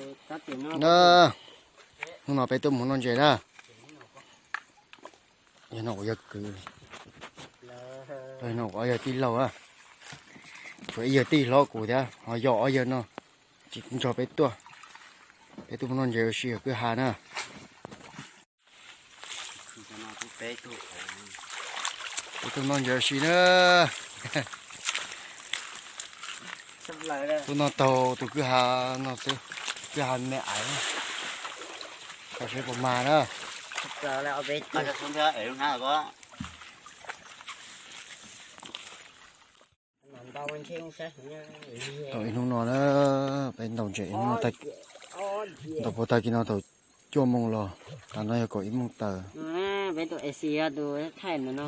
Na, hnub no peb tuaj mus noj ntses na. Yog no kuv yog kwv, yog no kuv yog tij laug na. Tshuav ib yawg tij hlob kuv thiab ho yog ob yawg no tsis nrog peb tuaj. Peb tuaj mus noj ntses ua si kwj ha na. Peb tuaj noj ntses ua si na. Tuaj noj taug tus kwj ha no xwb, kwj ha me aiv, saib puas mag na. Tau ib hnub no na, peb ntaus ntses ib hnub no, ntaus puag tag kis no thaum cuaj moos los, tas no yog kaum ib moos taws. Peb tus A C tus thaij ntawm no,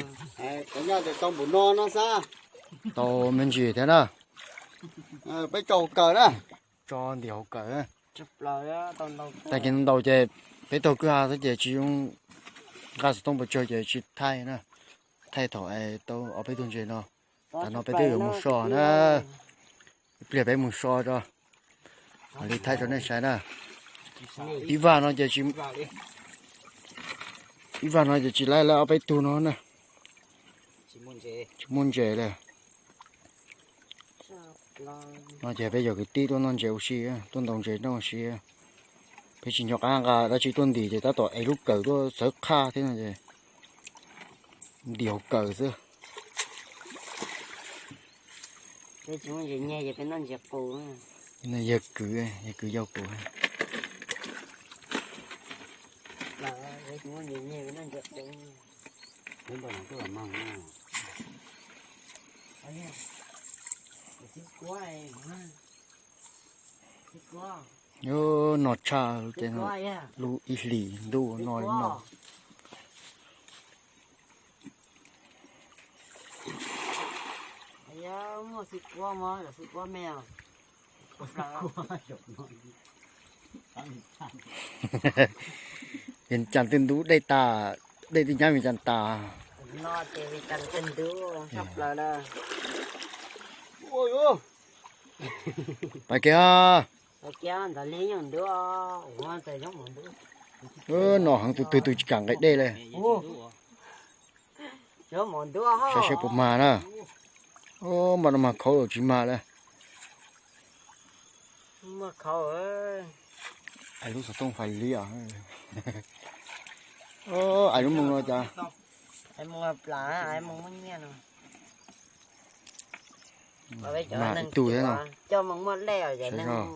tau me ntsis thiab na. Peb tso hauv kawm na, tso ntim hauv kawm. Tag kis ntaus ces peb taug kwj ha xwb ces tsis zoo, nqa xov tooj pes tsawg ces tsis thaij na, thaij thaum tau ob peb tug ntses no. Tas no peb twb yuav mus so na, ib pliag peb mus so tso, mam li thaij rau nej saib na. Ib vag no ces, ib vag no ces tsis laib lawm ob peb tug no na, tsis muaj ntses li. No ces peb cov kwv tij tuaj noj ntses ua si, tuaj ntaus ntses noj ua si. Peb tsis nco qab nqa dab tsi tuaj ntim ces tab tom ev lub kawm tuaj txhawv qhaj thiab no ces ntim hauv kawm xwb. Yawg kwv, yawg kwv yau kuv. Nyob no tshaj ces lub ib hlis ntuj no li no. Vias Cas twb ntub dej tas, dej twb nyab Vias Cas tas. Pais kev. No heev, tus twg tus tsis kam nqes dej li. Saib seb puas mag na. Mas no mas khaub tsis mag li. Ais lub xov tooj fais liab. Ais lub moos no cas mag ib tug thiab no.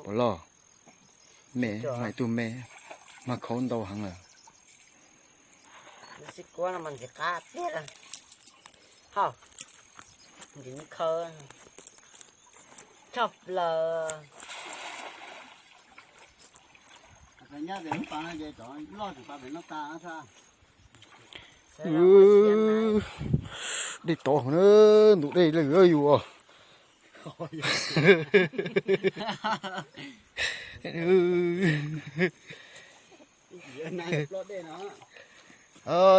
Puas loj? Me, mag ib tug me, mag khaub ntau heev lawm. Dej tod heev na, ntug dej lawm yus.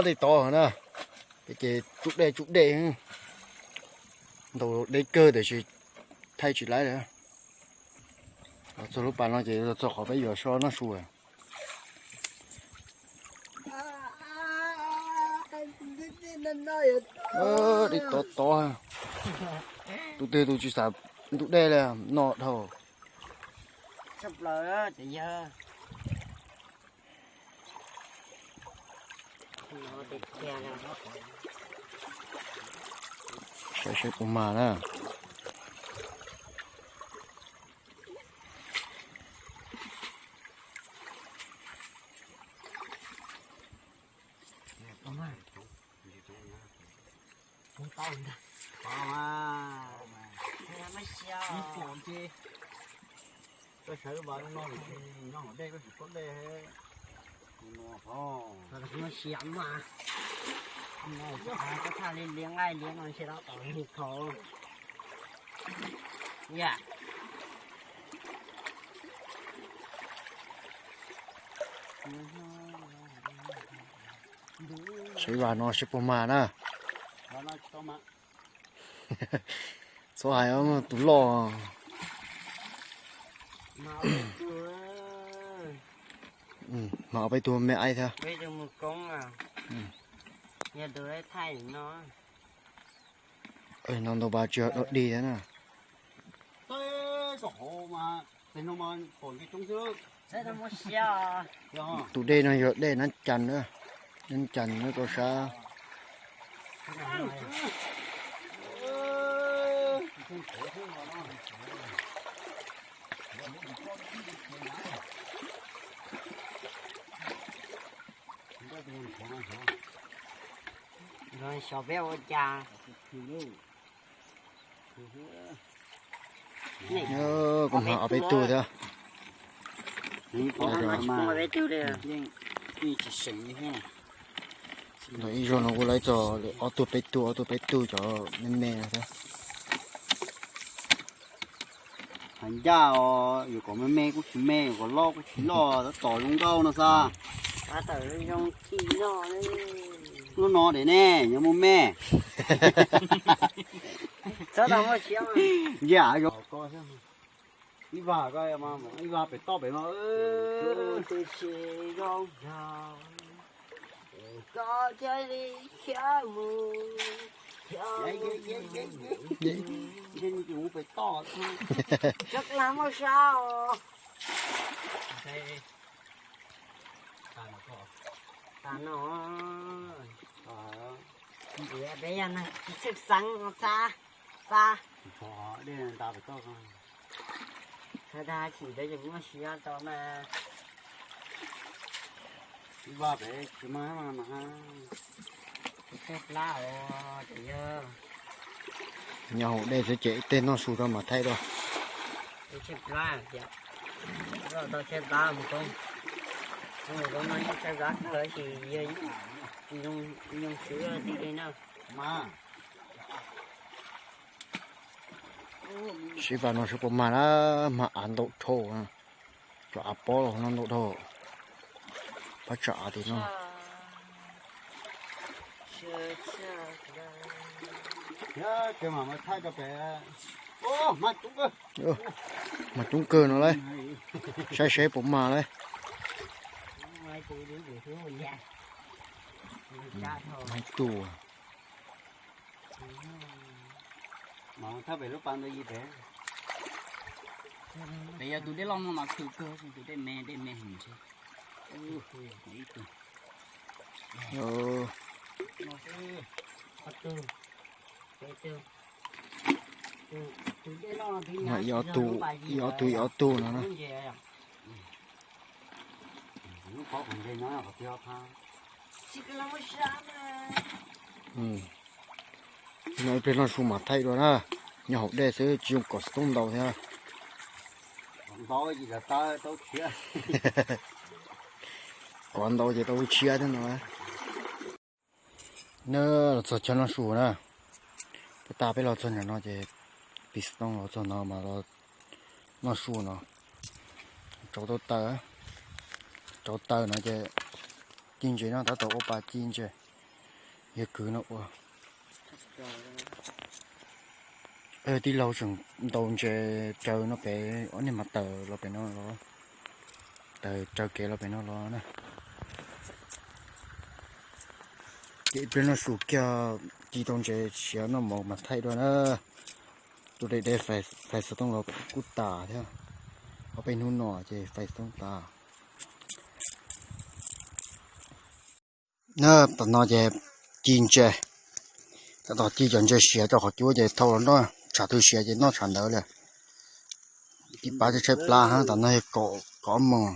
Dej tod heev na, ces tsub dej tsub dej. Ntaus deb kawg tiam sis thaij tsis laib li. Los txog lub pas no ces los txog qhov peb yuav so noj su. Dej tod tod, tus twg tus tsis xav ntub dej li no dhau. Saib seb puas mag na. Siav mas, koj txhaj li liab nqaij liab no ntshe tab tom lig khaus. Saib vas no seb puas mag na. Txhob hais tus loj. Mas ob peb tug me aib thiab. No ntau pas tsis yog dog dig thiab na. Tus dej no yog dej Nab Cas na, Nab Cas na rau sab. Xyov peb ua cas. Kuv hnav ob peb tug thiab. Ntawm ib zaug no kuv lawv txog ob tug peb tug, ob tug peb tug cov me me no thiab. Hais ncaj os, yus kom me me kuj tsis me, yus kom loj kuj tsis loj, tab tom zoo nkauj no xwb. Lub no dev ne, nyob mus me. Ntsia ib vag, ib vag pem toj pem no. Pem toj. Tas no, peb yog neeg tsis tshwj xeeb no xab, xab. Tsis peb ces muaj siab tau mas. Ib vag pem tsis mag mas. Tshaib plab os, ces yog nyob hauv dej xwb ces tej noj su rau mas thaij dua. Tshaib plab, tau tshaib plab mus koob. Mus koob no yeej tshaib plab kawg tab sis yog tsis zoo swb li na. Sib vam no seb puas mag na, mag av ntau dhau, cov av pob los no ntau dhau, pab tsam av tim no. Mag coob kawg no lauj, saib seb puas mag lauj. Mag ib tug. Pem yog tus dej loj no mas khwv kawg, tus dej me, dej me heev ntshe. Ib ob tug, ib ob tug, ib ob tug no na. No ib pliag noj su mas thaij dua na, nyob hauv dej xwb tsis zoo kom xov tooj ntau thiab. Kom ntau ces tau tshiab thiab no. Na, los txog chaw noj su na. Peb tas peb los txog nram no ces pis xov tooj los txog no mas los noj su no. Tsau tau taws, tsau taws no ces ci ntses no tab tom ua pas ci ntses, yawg kwv no ua. Peb tij laug tseem ntaus ntses raws no pem, ob niag mas taws los pem no los, taws raws kev los pem no los na. Ces ib pliag noj su kiag ci tau ntses siav noj mov mas thaij dua na. Tus deb deb fais xov tooj los kuj tas thiab, ob peb hnub no ces fais xov tooj tas. Na, tam no ces ci ntses, tab tom ci cov ntses siav rau qhov cub ces thau los noj, tshav twg siav ces noj tshav ntawd li. Ci pab tshaib plab, tam no yog kaum ob moos.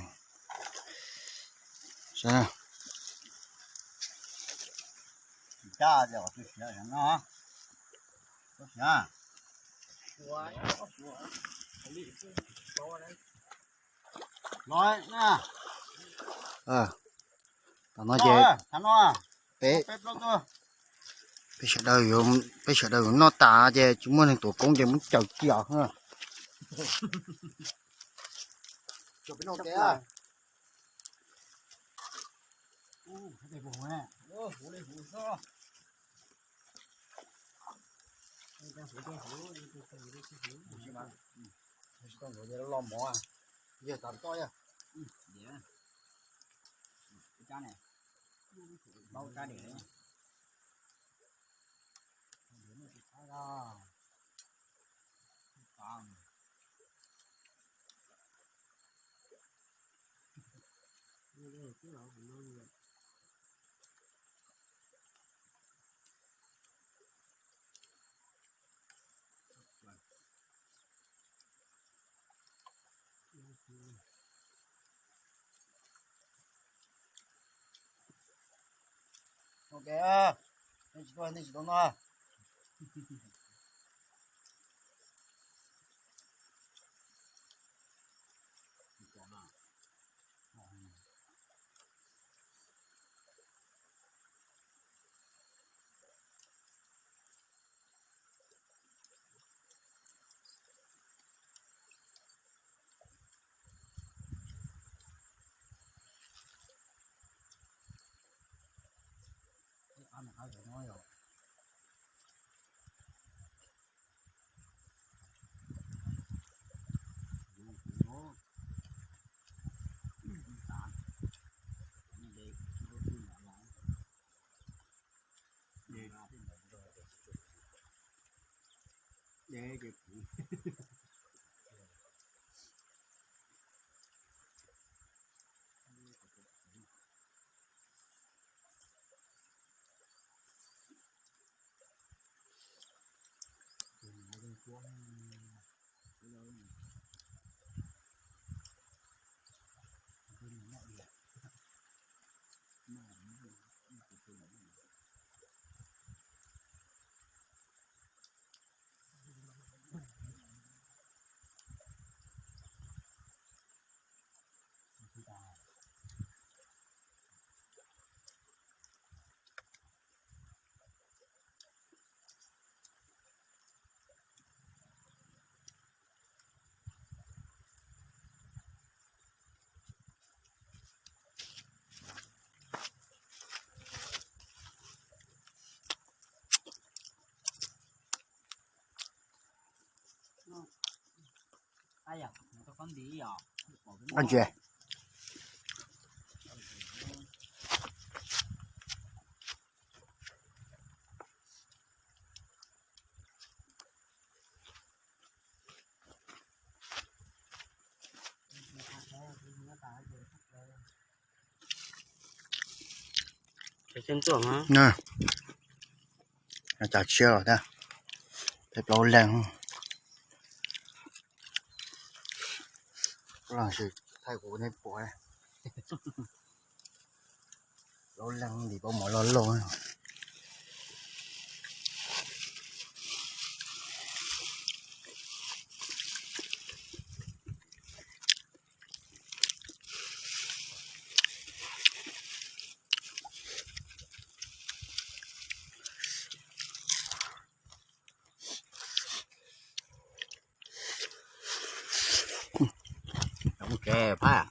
Tam no ces peb, peb sawv daws yuav, peb sawv daws yuav noj tas ces tsis muaj neeg tuav koob ces muab caws cia. Los mov, yawg tas toj yawg. Ok, nej tsis tuaj nej tsis tau noj. Ntsis. Cov tshiab los thiab, peb plaub leeg. Los sis thaij kuv nej pom, plaub leeg ntim pab mov loj loj. Tsev phab.